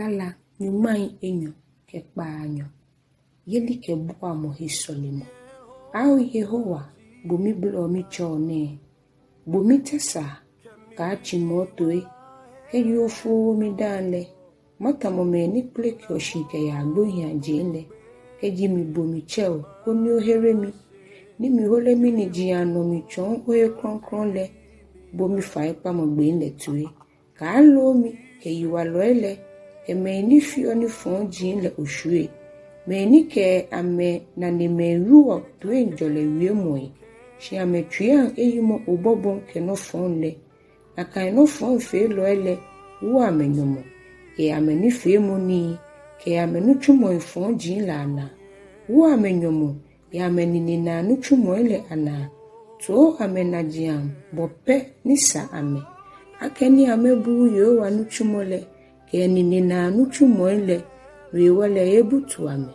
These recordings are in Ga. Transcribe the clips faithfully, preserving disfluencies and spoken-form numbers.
Lala nyɔŋmai enyɔ kɛ kpaanyɔ. Yelikɛbuamɔ he sɔlemɔ. Ao Yehowa, bo mibolɔɔ mitsɛɔ nɛɛ, bo mitɛsaa, kaatsi mɔ toi. Kɛji ofooo midaaŋ lɛ, matamɔ mɛi ni kpelekeɔ shi kɛyaa gbohiiajeŋ lɛ. Kɛji mibo mitsɛ o, koni ohere mi, ni mihole miniji anɔ mitsɔɔ ohe krɔŋkrɔŋ lɛ, bo mifaikpamɔ gbee lɛ toi. Kaaloo mi kɛ yiwalɔi lɛ, kɛ mɛi ni feɔ nifɔɔji lɛ oshwie, mɛi ni kɛ amɛnanemɛi wieɔ toiŋjɔlɛ wiemɔi, shi amɛtsuiiaŋ eyimɔ obɔbɔ kɛ nɔ fɔŋ lɛ. Nakai nɔfɔŋfeelɔi lɛ, wo amɛ nyɔmɔ, kɛ amɛnifeemɔ nii, kɛ amɛnitsumɔi fɔji lɛ anaa. Wo amɛ nyɔmɔ, yɛ amɛninenaa nitsumɔi lɛ anaa. Too amɛ najiaŋ bɔ pɛ ni sa amɛ, akɛni amɛbuuu Yehowa nitsumɔ lɛ, kɛ eninenaa nitsumɔi lɛ, no hewɔ lɛ ebutu amɛ,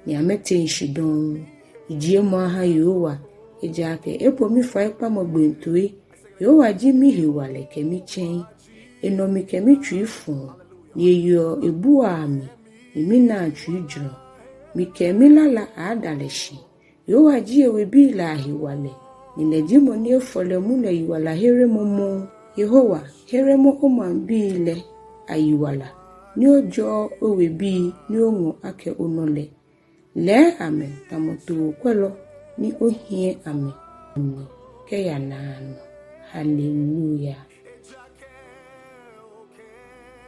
ni amɛteŋ shi dɔŋŋ. Yijiemɔ aha Yehowa, ejaakɛ ebo mifaikpamɔ gbee toi. Yehowa ji mihewalɛ kɛ mitsɛŋ. Enɔ mi kɛ mitsui fɔɔ, ni eyeɔ ebuaa mi, ni minaa tsuijurɔ. Mikɛ milala aaada lɛ shi. Yehowa ji ewebii lɛ ahewalɛ, ni lɛ ji mɔ ni efɔ lɛ mu lɛ yiwalaheremɔ mɔɔ. Yehowa, heremɔ omaŋbii lɛ ayiwala, ni ojɔɔ owebii ni oŋɔ akɛ onɔ lɛ. Lɛɛ amɛ tamɔ tookwɛlɔ ni ohiɛ amɛ kɛya naanɔ. Haleluya.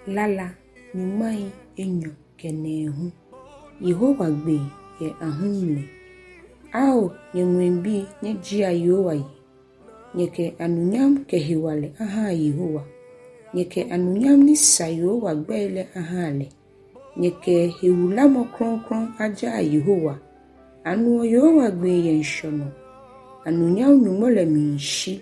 Lala nyɔŋmai enyɔ kɛ nɛɛhu. Yehowa gbee yɛ ahum mli. Ao nyɛ ŋwɛibii, nyɛjiea Yehowa yi. Nyɛkɛ anunyam kɛ hewalɛ aha Yehowa. Nyɛkɛ anunyam ni sa Yehowa gbɛi lɛ aha lɛ. Nyɛkɛ hewulamɔ krɔŋkrɔŋ ajaa Yehowa. Anuɔ Yehowa gbee yɛ ŋshɔ nɔ. Anunyam Nyɔŋmɔ lɛ miishi.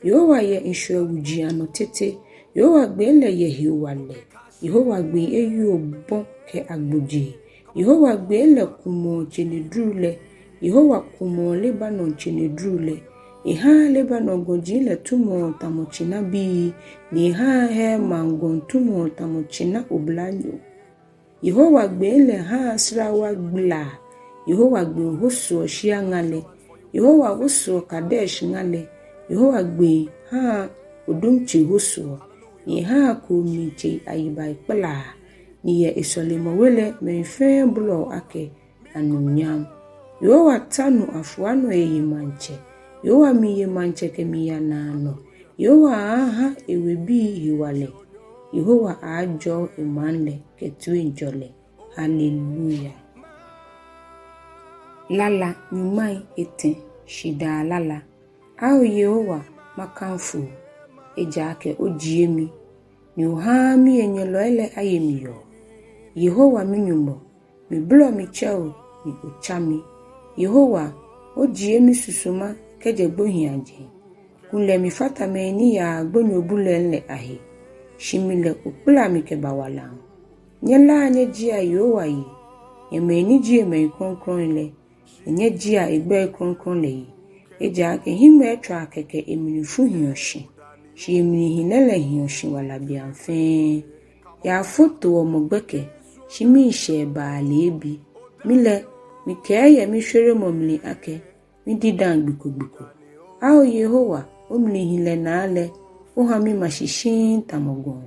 Yehowa yɛ ŋshɔi wuji anɔ tete. Yehowa gbee lɛ yɛ hewalɛ. Yehowa gbee eyi obɔ kɛ agbojee. Yehowa gbee lɛ kumɔɔ tsenedru lɛ. Yehowa kumɔɔ Lebanon tsenedru lɛ. Ehaa Lebanon gɔji lɛ tumɔɔ tamɔ tsinabii, ni ehaa Hermon gɔŋ tumɔɔ tamɔ tsina oblanyo. Yehowa gbee lɛ haa srawa gbalaa. Yehowa gbee hosoɔ shia ŋa lɛ. Yehowa hosoɔ Kadesh ŋa lɛ. Yehowa gbee haa odum tsei hosoɔ, ni ehaa kooloi tsei ayibaai kpalaa. Ni yɛ esɔlemɔwe lɛ mɛi fɛɛ bolɔɔ akɛ, anunyam. Yehowa ta nu afua nɔ eye maŋtsɛ. Yehowa miiye maŋtsɛ kɛmiiya naanɔ. Yehowa aaaha ewebii hewalɛ. Yehowa aaajɔɔ emaŋ lɛ kɛ toiŋjɔlɛ. Haleluya. Lala nyɔŋmai etɛ. Shidaa lala. Ao Yehowa, makanfo o, ejaakɛ ojie mi, ni ohaaa mihenyɛlɔi lɛ aye mi yɔɔ. Yehowa mi-Nyɔŋmɔ, mibolɔ mitsɛ o, ni otsa mi. Yehowa, ojie misusuma kɛjɛ gbohiiajeŋ. Kulɛ mifata mɛi ni yaa gbonyobu lɛŋ lɛ ahe, shi mi lɛ okpala mi kɛba walaŋ. Nyɛlaa nyɛjiea Yehowa yi, nyɛ mɛi ni ji emɛi krɔŋkrɔŋ lɛ, ni nyɛjiea egbɛi krɔŋkrɔŋ lɛ yi. Ejaakɛ hiŋmɛitswaa kɛkɛ emlifu hiɔ shi, shi emlihilɛ lɛ hiɔ shi wala beaŋ fɛɛ. Yaafo toɔ mɔ gbɛkɛ, shi miishɛɛ baa leebi. Mi lɛ, mikɛɛ yɛ mishweremɔ mli akɛ, mididaŋ gbi ko gbi ko. Ao Yehowa, omlihilɛ naa lɛ, oha mima shi shiŋŋ tamɔ gɔŋ.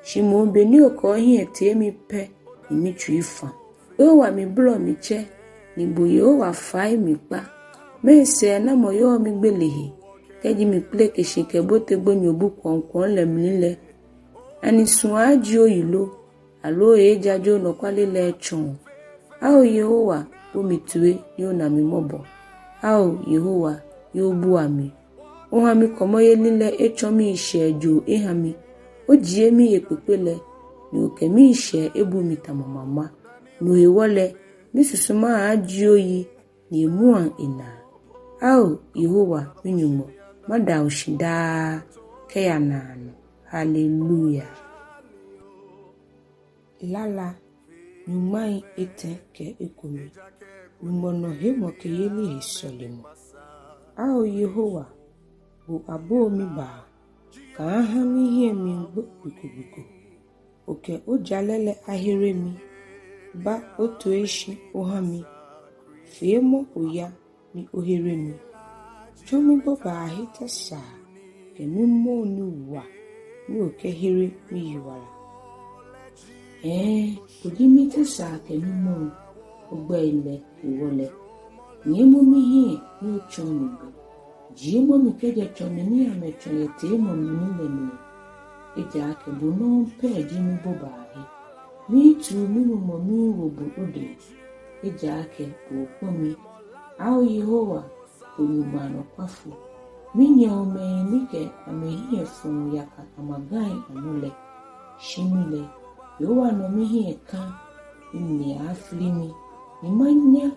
Shi moŋ beni okɛ ohiɛ tee mi pɛ, ni mitsui fa. Yehowa mibolɔ mitsɛ, ni bo Yehowa fai mikpa. Mɛɛ sɛɛnamɔ yɔɔ migbele he, kɛji mikpeleke shi kɛbote gbonyobu kwɔŋkwɔŋ lɛ mli lɛ? Ani su aaajie oyi lo, aloo eeejaje onɔkwale lɛ etsɔɔ? Ao Yehowa, bo mi toi, ni ona mi mɔbɔ. Ao Yehowa, ye obua mi. Oha mikɔmɔyeli lɛ etsɔ miishɛɛ joo eha mi. Ojie mihe kpekpe lɛ, ni okɛ miishɛɛ ebu mi tamɔ mama. No hewɔ lɛ, misusuma aaajie oyi, ni emuaŋ enaa. Ao Yehowa, mi-Nyɔŋmɔ, mada o shi daa kɛya naanɔ. Haleluya. Lala nyɔŋmai etɛ kɛ ekome. Nyɔŋmɔ nɔ hemɔkɛyeli he sɔlemɔ. Ao Yehowa, bo abo mibaa, kaaha mihiɛ miigbo gbi ko gbi ko. Okɛ ojalɛ lɛ ahere mi. Ba otoi shi oha mi. Feemɔ oya ni ohere mi. Tsɔ̃ mibobaahe tɛsaa kɛ mimɔɔ ni wa ni okɛhere miyiwala. Hɛɛ, bo ji mitɛsaa kɛ mimɔɔ, ogbɛi lɛ hewɔ lɛ. Nyiɛmɔ mihiɛ ni otsɔ̃ɔ mi gbɛ. Jiemɔ mi kɛjɛ tsɔne ni amɛtsɔ yɛ teemɔ mli lɛ mli. Ejaakɛ bo nɔŋŋ pɛ ji mibobaahe. Miitu mimumɔ miiwo bo odɛ̃ŋ, ejaakɛ bo okpɔ̃ mi. Ao Yehowa, bo Nyɔŋmɔ anɔkwafo, minyɛɔ mɛi ni kɛ amɛhiɛ fɔ̃ɔ yaka amagai anɔ lɛ. Shi mi lɛ, Yehowa nɔ mihiɛ kã, ni mli aaafli mi, ni manya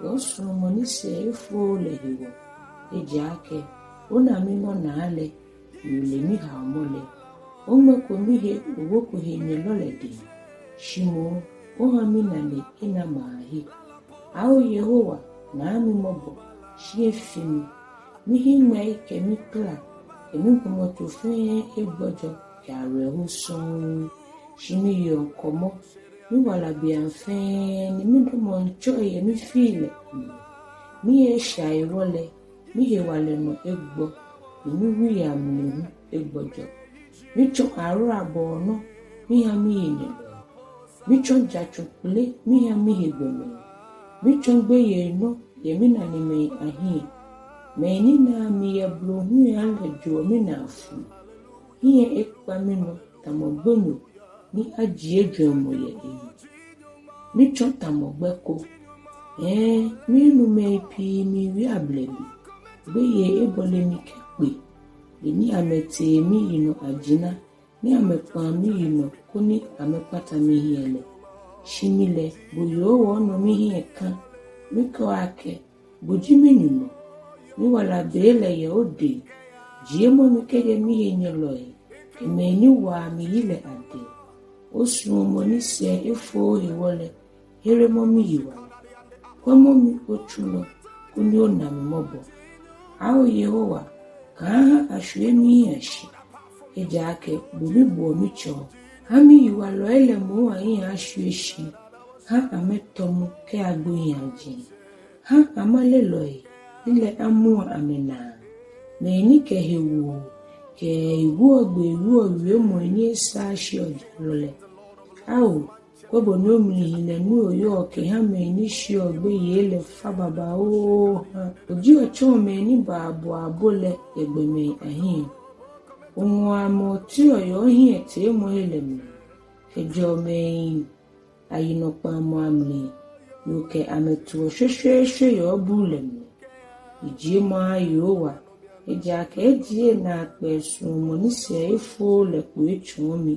yɛ osuɔmɔ ni sɛɛ efooo lɛ hewɔ. Ejaakɛ ona minɔnaa lɛ, ni ole mihaomɔ lɛ. Oŋmɛko mihe owoko henyɛlɔ lɛ dɛŋ, shi moŋ oha minane ena maahe. Ao Yehowa, naa mi mɔbɔ, shi efi mi. Mihiŋmɛi kɛ mikla kɛ migbɔmɔtso fɛɛ egbɔjɔ kɛ awerɛho sɔŋŋ. Shi miyeɔ ŋkɔmɔ miwalabeiaŋ fɛɛ, ni midɔmɔɔ ŋtsɔi yɛ mifii lɛ amli. Mihe eshai hewɔ lɛ, mihewalɛ nɔ egbɔ, ni miwui amli hu egbɔjɔ. Mitsɔ̃ ahorabɔɔ nɔ miha mihenyɛlɔi. Mitsɔ̃ jatsu kpele miha mihe gbɔmɛi. Mitsɔ̃ gbeyei nɔ yɛ minanemɛi ahiɛ. Mɛi ni naa mi yɛ blohuiaŋ lɛ joɔ minaa foi. Hiɛ ekpa minɔ tamɔ gbonyo ni ajie jwɛŋmɔ yɛ emli. Mitsɔ̃ tamɔ gbɛ ko. Hɛɛ, miinu mɛi pii miiwie ablɛbi. Gbeyei ebɔle mi kɛkpe, be ni amɛtee miyinɔ ajina, ni amɛkpãŋ miyinɔ koni amɛkpãtã mihiɛ lɛ. Shi mi lɛ, bo Yehowa onɔ mihiɛ kã. Mikɛɔ akɛ, bo ji miNyɔŋmɔ. Miwala be lɛ yɛ odɛŋ. Jiemɔ mi kɛjɛ mihenyɛlɔi kɛ mɛi ni waa mi yi lɛ adɛŋ. Osuɔmɔ ni sɛɛ efooo hewɔ lɛ, heremɔ miyiwala. Kwɛmɔ mi otsulɔ, koni ona mi mɔbɔ. Ao Yehowa, kaaha ashwie mihiɛ ashi, ejaakɛ bo miboɔ mitsɛɔ. Ha miyiwalɔi lɛ moŋ ahiɛ ashwie shi. Ha amɛtɔ mu kɛya gbohiiaje. Ha amalelɔi ni lɛ amua amɛnaa, mɛi ni kɛ hewoo kɛ iwuɔgbee wieɔ wiemɔi ni esaaa shiɔ jalɔ lɛ. Ao, kwɛ bɔ ni omlihilɛ ni oyɔɔ kɛha mɛi ni sheɔ gbeyei lɛ fa babaoo ha. Oji otsɔɔ mɛi ni baa bo abo lɛ yɛ gbɔmɛi ahiɛ. Oŋɔɔ amɛ oteɔ yɛ ohiɛ teemɔhe lɛ mli, kɛjɛɔ mɛi ayinɔkpaŋmɔ amli, ni okɛ amɛ toɔ shweshweeshwe yɛ obuu lɛ mli. Yijiemɔ aha Yehowa, ejaakɛ ejie enaakpɛɛ suɔmɔ ni sɛɛ efooo lɛ kpo etsɔɔ mi.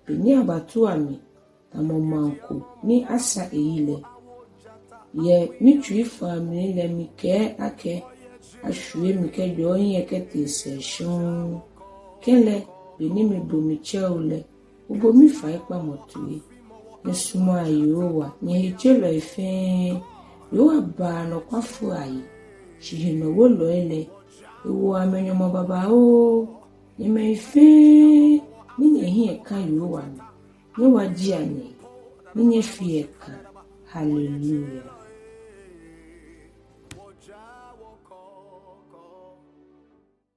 Be ni abatua mi tamɔ maŋ ko ni asa eyi lɛ, yɛ mitsuifaa mli lɛ mikɛɛ akɛ, ashwie mi kɛjɛ ohiɛ kɛtee sɛɛ shɔŋŋ. Kɛlɛ, be ni mibo mitsɛ bo lɛ, obo mifaikpamɔ toi. Nyɛsumɔa Yehowa, nyɛ hetselɔi fɛɛ. Yehowa baa anɔkwafoi ayi, shi henɔwolɔi lɛ, ewoɔ amɛ nyɔmɔ babaoo. Nyɛ mɛi fɛɛ ni nyɛhiɛ kã Yehowa nɔ, nyɛwajea nyɛhe, ni nyɛfea eka. Haleluya.